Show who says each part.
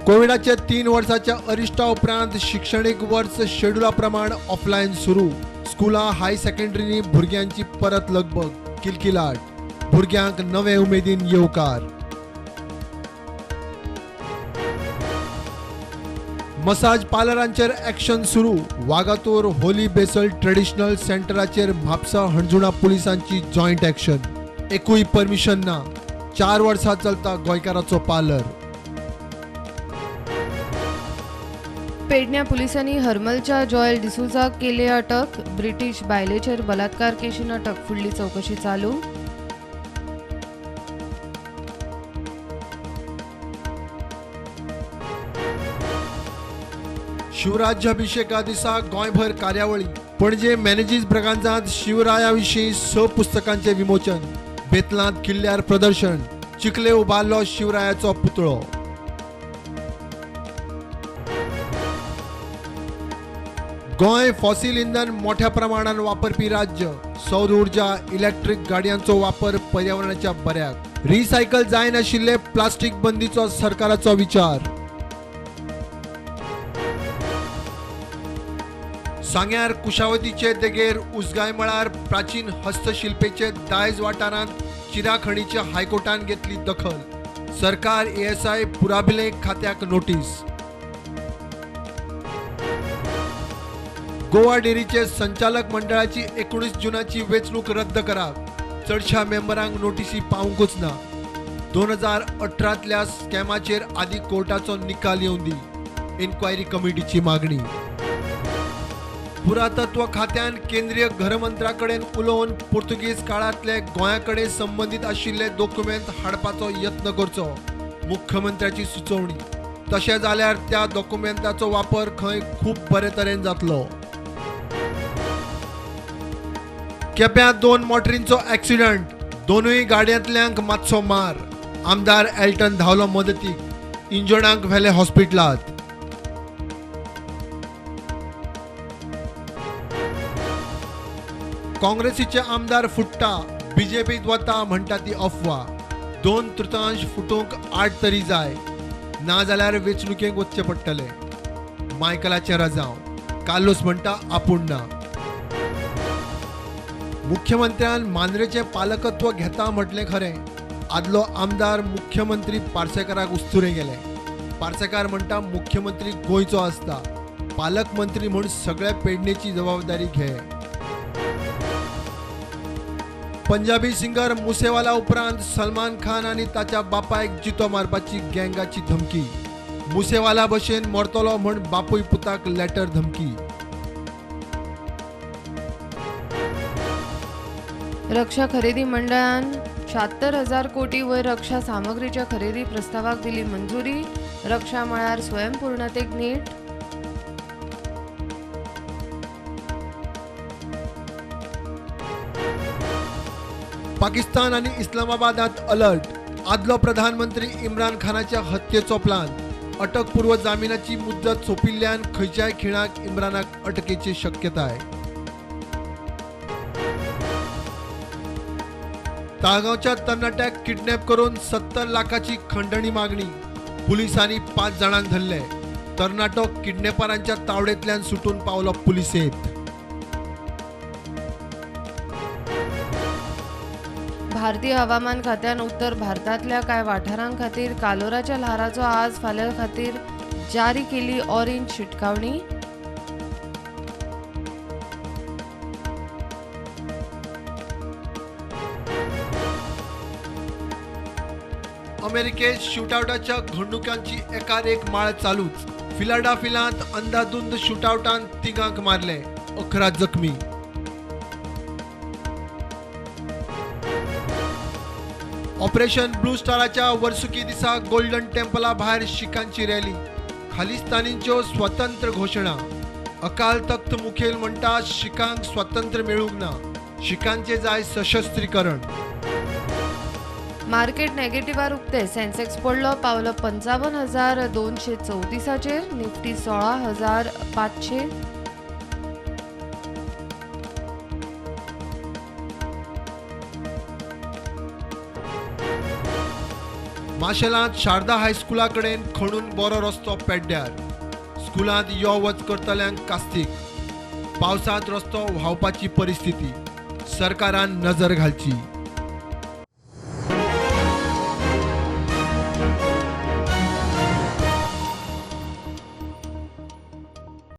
Speaker 1: कोविडाच्या 3 वर्साच्या अरिश्टा उपरांत शिक्षणीक वर्स शेड्युला प्रमाण ऑफलायन सुरू. स्कुलां हाय सेकंडरीनी भुरग्यांची परत लगबग, किलकिलाट. भुरग्यांक नवे उमेदीन येवकार. मसाज पार्लरांचेर ॲक्शन सुरू. वागातोर होली बेसल ट्रेडिशनल सेंटराचेर म्हापसा हणजुणा पुलिसांची जॉयंट ॲक्शन. एकूय परमिशन ना. 4 वर्सां चलता गोंयकाराचो पार्लर.
Speaker 2: पेडण्या पुलिसांनी हरमलच्या जॉयल डिसुजाक केले अटक. ब्रिटीश बायलेचेर बलात्कार केशीन अटक. फुडली चवकशी चालू.
Speaker 1: शिवराज्याभिषेका दिसा गोंयभर कार्यावळी. पणजे मॅनेजीस ब्रगांजांत शिवराया विशीं 6 पुस्तकांचें विमोचन. बेतलांत किल्ल्यार प्रदर्शन. चिखले उबारलो शिवरायाचो पुतळो. गोंय फॉसिल इंधन मोठ्या प्रमाणात वापरपी राज्य. सौर ऊर्जा, इलेक्ट्रीक गाडयांचो वापर पर्यावरणाच्या बऱ्याक. रिसायकल जायनाशिल्ले प्लास्टीक बंदीचो सरकाराचो विचार. सांग्यार कुशावतीचे देगेर उसगाय मळार प्राचीन हस्तशिल्पेचे दायज वाठारांत चिराखणीच्या हायकोर्टान घेतली दखल. सरकार एएसआय पुराभिलेख खात्याक नोटीस. गोवा डेअरीचे संचालक मंडळाची 19 जूनाची वेंचणूक रद्द करात. चडशा मेंबरांक नोटीसी पावंकूच ना. 2018तल्या स्कॅमाचेर आदी कोर्टाचो निकाल येवं दी. इन्क्वायरी कमिटीची मागणी. पुरातत्व खात्यान केंद्रीय घरमंत्र्याकडेन उलोवन पुर्तुगीज काळांतले गोंया कडेन संबंदीत आशिल्ले दोकुमेंत हाडपाचो यत्न करचो. मुख्यमंत्र्याची सुचोवणी. तशें जाल्यार त्या दोकुमेंताचो वापर खंय खूब बरे तरेन जातलो. केप्यां 2 मोटरींचो ॲक्सिडंट. दोनूय गाडयांतल्यांक मातसो मार. आमदार एल्टन धांवलो मदतीक. इंजर्डांक व्हेले हॉस्पिटलांत. काँग्रेसीचे आमदार फुट्टा, बीजेपीत वता म्हणटा ती अफवा. 2/3 फुटूंक 8 तरी जाय, ना जाल्यार वेंचणुकेक वचचें पडटलें. मायकलाचें रजांव. कार्लोस म्हणटा आपूण ना. मुख्यमंत्र्यान मांद्रेचें पालकत्व घेता म्हटलें खरें, आदलो आमदार मुख्यमंत्री पार्सेकाराक उस्तुरें गेले. पार्सेकार म्हणटा मुख्यमंत्री गोंयचो आसता, पालकमंत्री म्हूण सगळ्या पेडणेची जबाबदारी घे. पंजाबी सिंगर मुसेवाला उपरांत सलमान खान आनी ताच्या बापायक जितो मारपाची गँगाची धमकी. मुसेवाला भशेन मरतलो म्हूण बापूय पुताक लेटर धमकी.
Speaker 2: रक्षा खरेदी मंडळान 76,000 कोटी वयर रक्षा सामग्रीच्या खरेदी प्रस्तावाक दिली मंजुरी. रक्षा मळार स्वयंपूर्णतेक नेट.
Speaker 1: पाकिस्तान आनी इस्लामाबादात अलर्ट. आदलो प्रधानमंत्री इम्रान खानाच्या हत्येचो प्लान. अटकपूर्व जामिनाची मुद्दत सोंपिल्ल्यान खंयच्याय खिणाक इम्रानाक अटकेची शक्यताय. ताळगांवच्या तरणाट्याक किडनॅप करून 70 लाखाची खंडणी मागणी. पुलिसांनी 5 जाणांक धरले. तरणाटो किडनॅपरांच्या तावडेंतल्यान सुटून पावलो पुलिसेंत.
Speaker 2: भारतीय हवामान खात्यान उत्तर भारतांतल्या कांय वाठारां खातीर कालोराच्या ल्हाराचो आज फाल्यां खातीर जारी केली ऑरेंज शिटकावणी.
Speaker 1: अमेरिकेत शूटआवटाच्या घडणुकांची एकार एक माळ चालूच. फिलाडेल्फियांत अंदाधुंद शूटआवटान 3 मारले, 11 जखमी. ऑपरेशन ब्लू स्टाराच्या वर्सुकी दिसा गोल्डन टेम्पला भायर शिखांची रॅली. खालिस्तानींच्यो स्वतंत्र घोशणा. अकाल तख्त मुखेल म्हणटा शिखांक स्वातंत्र्य मेळूंक ना, शिखांचें जाय सशस्त्रीकरण.
Speaker 2: मार्केट नेगेटिव्हार उक्ते. सेन्सेक्स पडलो पावलो 55,234चेर. निफ्टी 16,500.
Speaker 1: माशेलांत शारदा हायस्कुला कडेन खणून बरो रस्तो पेड्ड्यार. स्कुलांत यो वच करतल्यांक कास्तीक. पावसांत रस्तो व्हांवपाची परिस्थिती. सरकारान नजर घालची.